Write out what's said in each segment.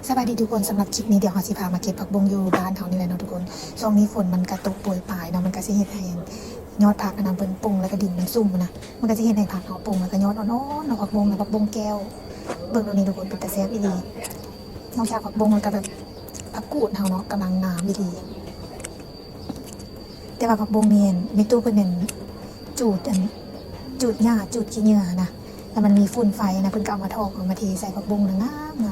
ສະບາຍດີທຸກຄົນ, ສຳລັບຄລິບນີ້ ດຽວເຮົາຊິພາມາເກັບຜັກບົ້ງຢູ່ບ້ານເຮົານີ້ແຫຼະເນາະທຸກຄົນ. ຊ່ວງນີ້ຝົນມັນກະຕົກໂປຍປາຍເນາະ, ມັນກະຊິເຮັດໃຫ້ຍອດຜັກອັນນັ້ນເພິ່ນປົ່ງ ແລ້ວກະດິນມັນຊຸ່ມນະ, ມັນກະຊິເຮັດໃຫ້ຜັກເຮົາປົ່ງ ແລ້ວກະຍອດອ່ອນໆເນາະ, ຜັກບົ້ງນະ, ຜັກບົ້ງແກ້ວ. ເບິ່ງໂລດນີ້ທຸກຄົນ, ເປັນຕາແຊບອີ່ຫຼີ. ນອກຈາກຜັກບົ້ງແລ້ວກະແບບ ຜັກກູດເຮົາເນາະ ກຳລັງງາມອີ່ຫຼີ. ແຕ່ວ່າຜັກບົ້ງນີ້ແມ່ຕູ້ເພິ່ນນັ້ນຈູດອັນ ຈູດຫຍ້າ ຈູດຂີ້ເຫຍື້ອນະ, ແລ້ວມັນມີຝຸ່ນໄຟນະ, ເພິ່ນກໍເອົາມາຖອກ ເອົາມາເທໃສ່ຜັກບົ້ງນະ, ງາ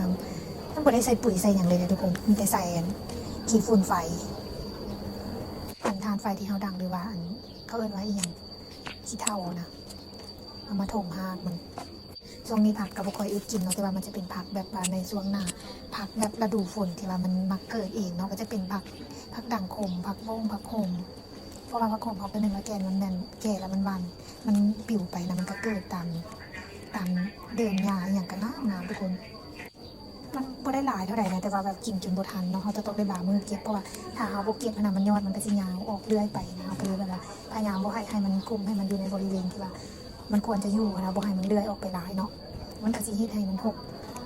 ມໆ. ມັນບໍ່ໄດ້ໃສ່ປຸ໋ຍໃສ່ຫຍັງເລີຍນະທຸກຄົນ, ມີແຕ່ໃສ່ອັນຂີ້ຝຸ່ນໄຟ, ອັນຖ່ານໄຟທີ່ເຮົາດັງ ຫຼືວ່າອັນ ເຂົາເອີ້ນວ່າອີ່ຫຍັງ ຂີ້ເຖົ້ານະ, ເອົາມາຖົມຮາກມັນ. ຊ່ວງນີ້ຜັກກໍບໍ່ຄ່ອຍອຶດກິນເນາະ, ແຕ່ວ່າມັນຈະເປັນຜັກແບບວ່າໃນຊ່ວງໜ້າ ຜັກແບບລະດູຝົນທີ່ວ່າມັນມັກເກີດເອງເນາະ, ກໍຈະເປັນຜັກ ຜັກດັງຂົມ, ຜັກບົ້ງ, ຜັກໂຫມ. ເພາະວ່າຜັກໂຫມເຮົາ ເປັນຫຍັງວ່າແກ່ນມັນແໜ້ນ ແກ່ແລ້ວມັນຫວານ ມັນປິວໄປນະ, ມັນກໍເກີດຕາມ ຕາມເດີ່ນຫຍ້າອີ່ຫຍັງກໍງາມໆທຸກຄົນ. ມັນບໍ່ໄດ້ຫຼາຍເທົ່າໃດນະ, ແຕ່ວ່າແບບກິນຈົນບໍ່ທັນເນາະ, ເຮົາຈະຕ້ອງໄດ້ບາມືເກັບ, ເພາະວ່າຖ້າເຮົາບໍ່ເກັບຫັ້ນນະ ມັນ ຍອດມັນກໍຊິຍາວອອກເລື້ອຍໄປນະ. ເຮົາກໍເລີຍແບບວ່າພະຍາຍາມບໍ່ໃຫ້ ໃຫ້ມັນຄຸມ ໃຫ້ມັນຢູ່ໃນບໍລິເວນທີ່ວ່າມັນຄວນຈະຢູ່ຫັ້ນນະ, ບໍ່ໃຫ້ມັນເລື່ອຍອອກໄປຫຼາຍເນາະ, ມັນກໍຊິເຮັດໃຫ້ມັນຫົກ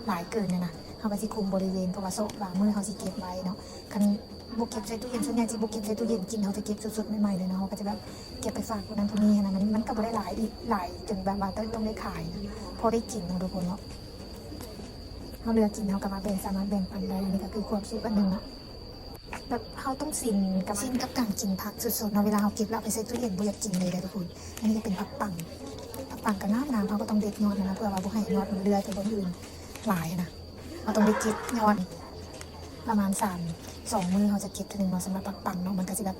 ຫຼາຍເກີນຫັ້ນນະ. ເຮົາກໍຊິຄຸມບໍລິເວນ ເພາະວ່າຊອກບາມື້ເຮົາຊິເກັບໄວ້ເນາະ, ຄັນບໍ່ເກັບໃສ່ຕູ້ເຢັນ ສ່ວນໃຫຍ່ຊິບໍ່ເກັບໃສ່ຕູ້ເຢັນ, ກິນເຮົາຈະເກັບສົດໆໃໝ່ໆເລີຍເນາະ, ເຮົາກໍຈະແບບເກັບໄປຝາກຄົນນັ້ນຄົນນີ້ຫັ້ນນະ, ມັນ ມັນກໍບໍ່ໄດ້ຫຼາຍ ຫຼາຍຈົນແບບວ່າຕ້ອງ ຕ້ອງໄດ້ຂາຍນະ, ພໍໄດ້ກິນເນາະທຸກຄົນເນາະ. ເຮົາເລືອກກິນ ເຮົາກໍມາແບ່ງສາມາດແບ່ງປັນໄດ້, ອັນນີ້ກໍຄືຄວາມສຸກອັນໜຶ່ງເນາະ. ແບບເຮົາຕ້ອງຊິນກັບ ຊິນກັບການກິນຜັກສົດໆເນາະ, ເວລາເຮົາເກັບແລ້ວເອົາໄປໃສ່ຕູ້ເຢັນ ບໍ່ຢາກກິນເລີຍເດີທຸກຄົນ. ອັນນີ້ກໍເປັນຜັກປັງ, ຜັກປັງກໍງາມໆ, ເຮົາກໍຕ້ອງເດັດຍອດຫັ້ນນະ ເພື່ອວ່າບໍ່ໃຫ້ຍອດມັນເລື່ອຍໄປບ່ອນອື່ນຫຼາຍຫັ້ນນະ. ເຮົາຕ້ອງໄດ້ເກັບຍອດປະມານສາມ ສອງມື້ເຮົາຈະເກັບເທື່ອໜຶ່ງເນາະ, ສຳລັບຜັກປັງເນາະ, ມັນກໍຊິແບບ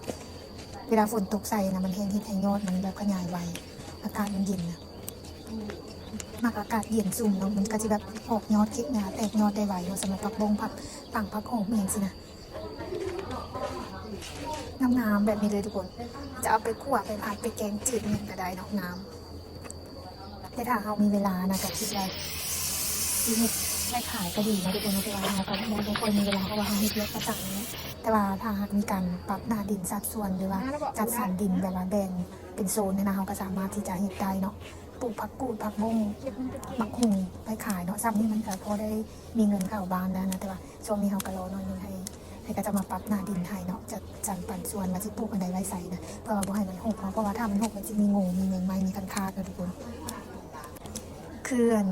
ເວລາຝົນຕົກໃສ່ນະ ມັນແຮ່ງເຮັດໃຫ້ຍອດມັນແບບຂະຫຍາຍໄວ, ອາກາດມັນເຢັນນະ. ມັກອາກາດເຢັນຊຸ່ມເນາະ, ມັນກໍຊິແບບອອກຍອດ ເກັບຫຍ້າ ແຕກຍອດໄດ້ໄວເນາະ, ສຳລັບຜັກບົ້ງ ຜັກປັງ ຜັກໂຫມ ອີ່ຫຍັງຊີ້ນະ. ງາມໆແບບນີ້ເລີຍທຸກຄົນ, ຈະເອົາໄປຂົ້ວ ໄປຜັດ ໄປແກງຈືດ ອີ່ຫຍັງກໍໄດ້ເນາະ, ງາມ. ແຕ່ຖ້າເຮົາມີເວລານະ ກໍຄິດວ່າຊິເຮັດໄວ້ຂາຍກໍດີເນາະທຸກຄົນເນາະ, ແຕ່ວ່າເຮົາກໍບໍ່ ບໍ່ຄ່ອຍມີເວລາ ເພາະວ່າເຮົາເຮັດວຽກປະຈຳເນາະ. ແຕ່ວ່າຖ້າຫາກມີການປັບໜ້າດິນສັດສ່ວນ ຫຼືວ່າຈັດສັນດິນ ແບບວ່າແບ່ງເປັນໂຊນຫັ້ນນະ, ເຮົາກໍສາມາດທີ່ຈະເຮັດໄດ້ເນາະ. ປູກຜັກກູດ ຜັກບົ້ງ ໝາກຫຸ່ງໄວ້ຂາຍເນາະ, ຊ່ຳນີ້ມັນກໍພໍໄດ້ມີເງິນເຂົ້າບ້ານແລ້ວນະ, ແຕ່ວ່າຊ່ວງນີ້ເຮົາກໍລໍໜ້ອຍໜຶ່ງ ໃຫ້ ໃຫ້ເຂົາເຈົ້າມາປັບໜ້າດິນໃຫ້ເນາະ, ຈັດສັນປັນສ່ວນວ່າຊິປູກອັນໃດໄວ້ໃສນະ, ເພື່ອວ່າບໍ່ໃຫ້ມັນຮົກເນາະ, ເພາະວ່າຖ້າມັນຮົກ ມັນຊິມີງູ ມີແມງໄມ້ ມີຄັນຄາກນະທຸກຄົນ. ຄືອັນ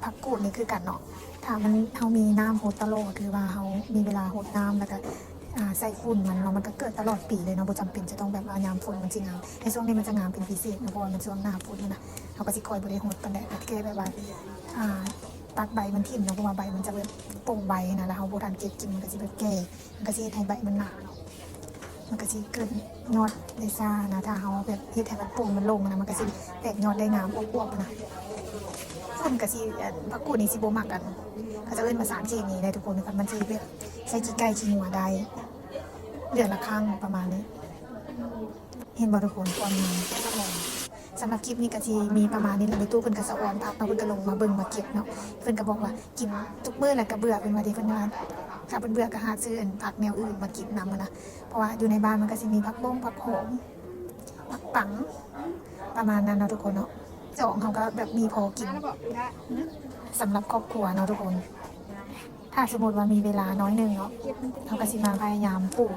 ຜັກກູດນີ້ຄືກັນເນາະ, ຖ້າມັນ ເຮົາມີນ້ຳຫົດຕະຫຼອດ ຫຼືວ່າເຮົາມີເວລາຫົດນ້ຳ ແລ້ວກໍ ອ່າ ໃສ່ຝຸ່ນມັນເນາະ, ມັນກໍເກີດຕະຫຼອດປີເລີຍເນາະ, ບໍ່ຈຳເປັນຈະຕ້ອງແບບວ່າຍາມຝົນມັນຊິງາມ. ໃນຊ່ວງນີ້ມັນຈະງາມເປັນພິເສດເນາະ, ເພາະວ່າມັນຊ່ວງໜ້າຝົນນະ, ເຮົາກໍຊິຄ່ອຍບໍ່ໄດ້ຫົດປານໃດ, ກໍແຄ່ແບບວ່າ ອ່າ ຕັດໃບມັນຖິ້ມເນາະ, ເພາະວ່າໃບມັນຈະແບບປົ່ງໄວນະ, ແລ້ວເຮົາບໍ່ທັນເກັບກິນ ມັນກໍຊິແບບແກ່, ມັນກໍຊິເຮັດໃຫ້ໃບມັນໜາເນາະ, ມັນກໍຊິເກີດຍອດໄດ້ຊ້ານະ. ຖ້າເຮົາແບບເຮັດໃຫ້ມັນປົ່ງ ມັນໂລ່ງນະ, ມັນກໍຊິແຕກຍອດໄດ້ງາມອວບໆນະ. ຄົນກໍຊິ ອັນ ຜັກກູດນີ້ຊິບໍ່ມັກ ອັນ ເຂົາເຈົ້າເອີ້ນວ່າສານເຄມີໄດ໋ທຸກຄົນ, ມັນຊິແບບໃສ່ຂີ້ໄກ່ຂີ້ງົວໄດ້ ເດືອນລະຄັ້ງປະມານນີ້. ເຫັນບໍ່ທຸກຄົນ ຄວາມງາມ. ສຳລັບຄລິບນີ້ກໍຊິມີປະມານນີ້ແຫຼະ, ແມ່ຕູ້ເພິ່ນກໍສະອອນຜັກເນາະ, ເພິ່ນກໍລົງມາເບິ່ງມາເກັບເນາະ, ເພິ່ນກໍບອກວ່າກິນທຸກມື້ແລ້ວກໍເບື່ອ ເພິ່ນວ່າເດ. ເພິ່ນວ່າຖ້າເພິ່ນເບື່ອກໍຫາຊື້ ອັນ ຜັກແນວອື່ນມາກິນນຳຫັ້ນນະ, ເພາະວ່າຢູ່ໃນບ້ານມັນກໍຊິມີຜັກບົ້ງ ຜັກໂຫມ ຜັກປັງ ປະມານນັ້ນເນາະທຸກຄົນເນາະ. ສອງ ເຮົາກໍແບບມີພໍກິນສຳລັບຄອບຄົວເນາະທຸກຄົນ. ຖ້າສົມມຸດວ່າມີເວລາໜ້ອຍໜຶ່ງເນາະ, ເຮົາກໍຊິມາພະຍາຍາມປູກ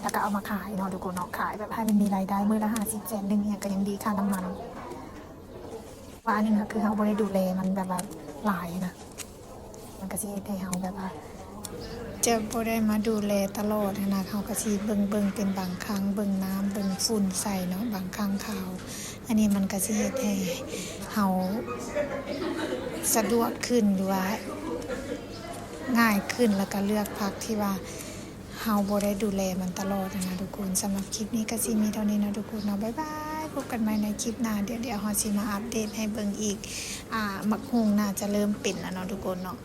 ແລ້ວກໍເອົາມາຂາຍເນາະທຸກຄົນເນາະ, ຂາຍແບບໃຫ້ມັນມີລາຍໄດ້ ມື້ລະຫ້າສິບ ແສນໜຶ່ງ ອີ່ຫຍັງກໍຍັງດີ ຄ່ານ້ຳມັນ. ວ່າອັນນີ້ກໍຄືເຮົາບໍ່ໄດ້ດູແລມັນແບບວ່າຫຼາຍນະ, ມັນກໍຊິເຮັດໃຫ້ເຮົາແບບວ່າ ຈະບໍ່ໄດ້ມາດູແລຕະຫຼອດຫັ້ນນະ, ເຮົາກໍຊິເບິ່ງໆເປັນບາງຄັ້ງ, ເບິ່ງນ້ຳ ເບິ່ງຝຸ່ນໃສ່ເນາະ, ບາງຄັ້ງຂາວ. ອັນນີ້ມັນກໍຊິເຮັດໃຫ້ເຮົາສະດວກຂຶ້ນ ຫຼືວ່າງ່າຍຂຶ້ນ, ແລ້ວກໍເລືອກຜັກທີ່ວ່າເຮົາບໍ່ໄດ້ດູແລມັນຕະຫຼອດຫັ້ນນະທຸກຄົນ. ສຳລັບຄລິບນີ້ກໍຊິມີເທົ່ານີ້ເນາະທຸກຄົນເນາະ, ບາຍບາຍ. ພົບກັນໃໝ່ໃນຄລິບໜ້າ, ດຽວ ດຽວເຮົາຊິມາອັບເດດໃຫ້ເບິ່ງອີກ. ອ່າ ໝາກຫຸ່ງໜ້າຈະເລີ່ມເປັນແລ້ວເນາະທຸກຄົນເນາະ.